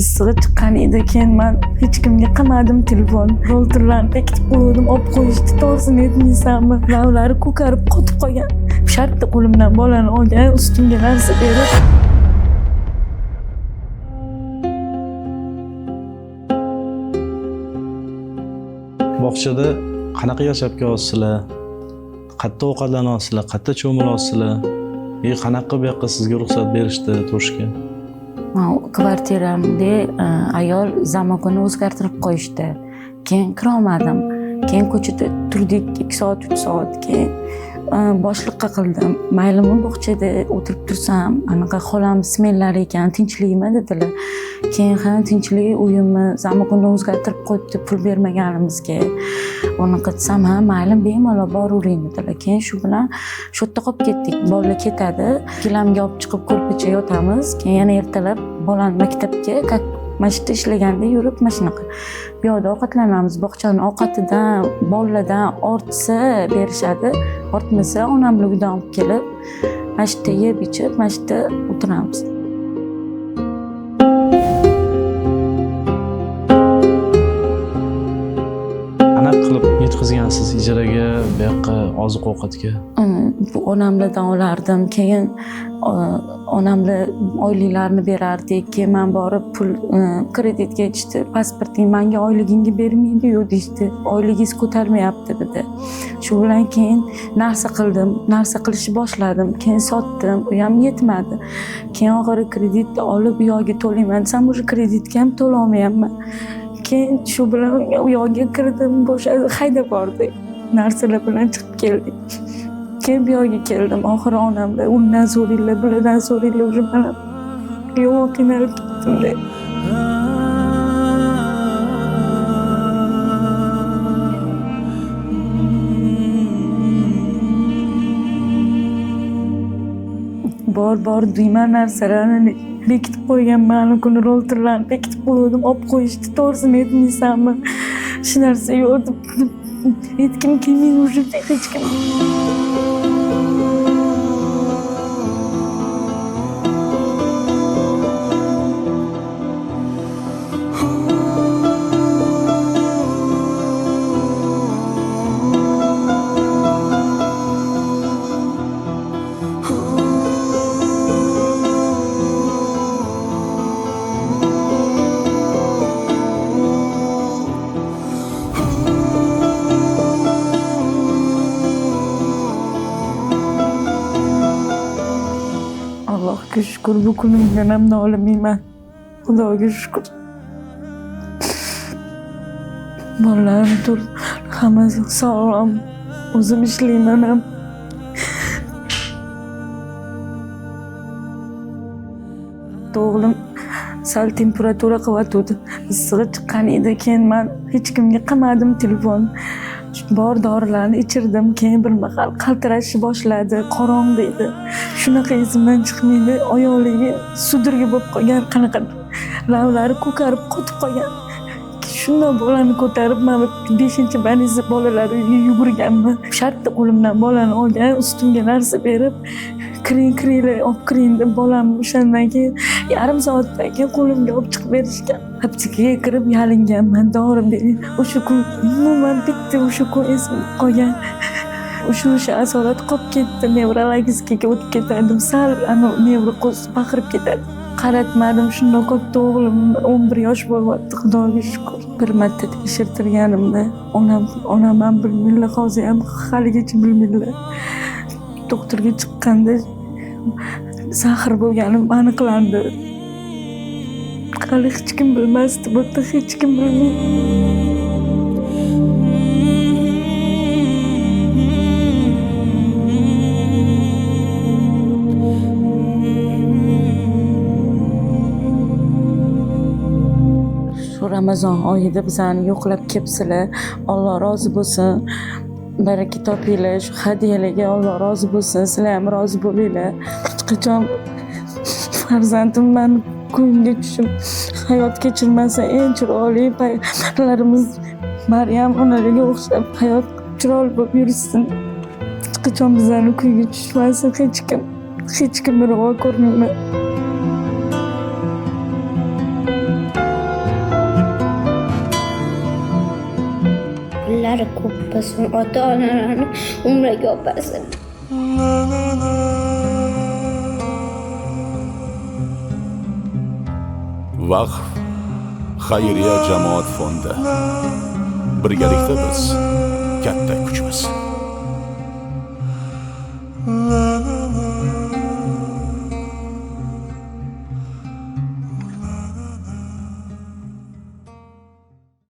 Issig'i chiqqan edi, keyin man hech kimga qilmadim telefon. Rolterlarni bekitib qo'ydim, olib qo'yishdi, to'g'risini aytmaysanmi? Lavlari ko'karib qotib qolgan. Shartta qo'limdan bolani olgan, ustimga narsa berib. Bog'chada qanaqa yashab kelyapsizlar? Qayerda ovqatlanasizlar? Qayerda cho'milyapsizlar? Qanaqa bu yoqqa sizga ruxsat berishdi turishga? Kvartiramda ayol zamokini o'zgartirib qo'yishdi. Keyin kirolmadim. Keyin ko'chada turdik 2 soat, 3 soat. Keyin boshliqqa qildim. Maylimi bog'chada o'tirib tursam, anaqa xolam smenlari ekan, tinchlikmi dedilar. Keyin ha, tinchlik, uyimni zamokini o'zgartirib qo'yibdi pul bermaganimizga. Unaqa desam, ha, mayli, bemalol boravering dedilar. Keyin shu bilan shu yerda qolib ketdik. Bolalar ketadi, gilamga olib chiqib ko'rpacha yotamiz. Keyin yana ertalab bolani maktabga, как mana shu yerda ishlaganda yurib mana shunaqa. Bu yoqda ovqatlanamiz. Bog'chani ovqatidan, bolalardan ortsa berishadi, ortmasa onamlar uydan olib kelib, mana shu yerda yeb ichib, mana shu yerda o'tiramiz. Qanaqa qilib yetkazgansiz ijaraga, bu yoqqa oziq-ovqatga? Bu onamlardan olardim. Keyin onamlar oyliklarini berardik. Keyin men borib pul kreditga aytishdi. Pasporting menga oyligingni bermaydi-yu deyishdi. Oyligingiz ko'tarmayapti dedi. Shu bilan keyin narsa qildim, narsa qilishni boshladim. Keyin sotdim, u ham yetmadi. Keyin oxiri kredit olib u yoqga to'layman desam, уже kreditga ham to'lolmayapman. Keyin shu bilan u yoqga kirdim, bo'shadi, haydab bordik. Narsalar bilan chiqib keldik. Keyin bu yoqga keldim. Oxiri onamlar undan so'ringlar, bulardan so'ringlar, уже mana yomon qiynalib ketdim-da. Bor deyman narsalarni bekitib qo'yganman. Kuni rolterlarni bekitib qo'ydim, olib qo'yishdi, to'g'risini aytmaysanmi? Shu narsa yo'q deb aytgim kelmaydi уже hech kim. Allohga shukur, bu kunimdan ham nolimayman. Xudoga shukur. Bolalarim to'rt, hammasi sog'lom. O'zim ishlayman ham. O'g'lim sal temperatura qilyotgandi. Issig'i chiqqan edi. Keyin men hech kimga qilmadim telefon. Bor dorilarni ichirdim. Keyin bir mahal qaltirashni boshladi. Qorong'i edi. Shunaqa esimdan chiqmaydi. Oyoqligi sudirga bo'lib qolgan, qanaqa lavlari ko'karib qotib qolgan. Shundan bolani ko'tarib men 5-больница bolalar uyiga yugurganman. Shartta qo'limdan bolani olgan, ustimga narsa berib, kiring, kiringlar, olib kiring deb bolamni o'shandan keyin yarim soatdan keyin qo'limga olib chiqib berishgan. Aptekaga kirib yalinganman, dori bering. O'sha kun umuman bitta o'sha kun esimda qolgan. O'sha asorat qolib ketdi. Nevrologическийga o'tib ketardim. Sal nevrokoz baqirib ketadi. Qaratmadim, shundoq katta o'g'lim 11 yosh bo'lyapti, Xudoga shukur. Bir marta tekshirtirganimda onam ham bilmaydilar, hozir ham haligacha bilmaydilar. Doktorga chiqqanda sahr bo'lganim aniqlandi. Hali hech kim bilmasdi, bu yerda hech kim bilmaydi. Shu Ramazon oyida bizani yo'qlab kelibsizlar. Alloh rozi bo'lsin. Baraka topinglar, shu hadyalarga Alloh rozi bo'lsin, sizlar ham rozi bo'linglar. Hech qachon farzandim mani ko'nglimga tushib hayot kechirmasa, eng chiroyli payg'ambarlarimiz Maryam onalarga o'xshab hayot chiroyli bo'lib yursin. Hech qachon bizani kuyga tushmasin hech kim. Hech kimni ravo ko'rmayman. Bolalari ko'p bo'lsin, ota onalarini umraga olib. Vaqf xayriya jamoat fondi. Birgalikda biz katta kuchmiz.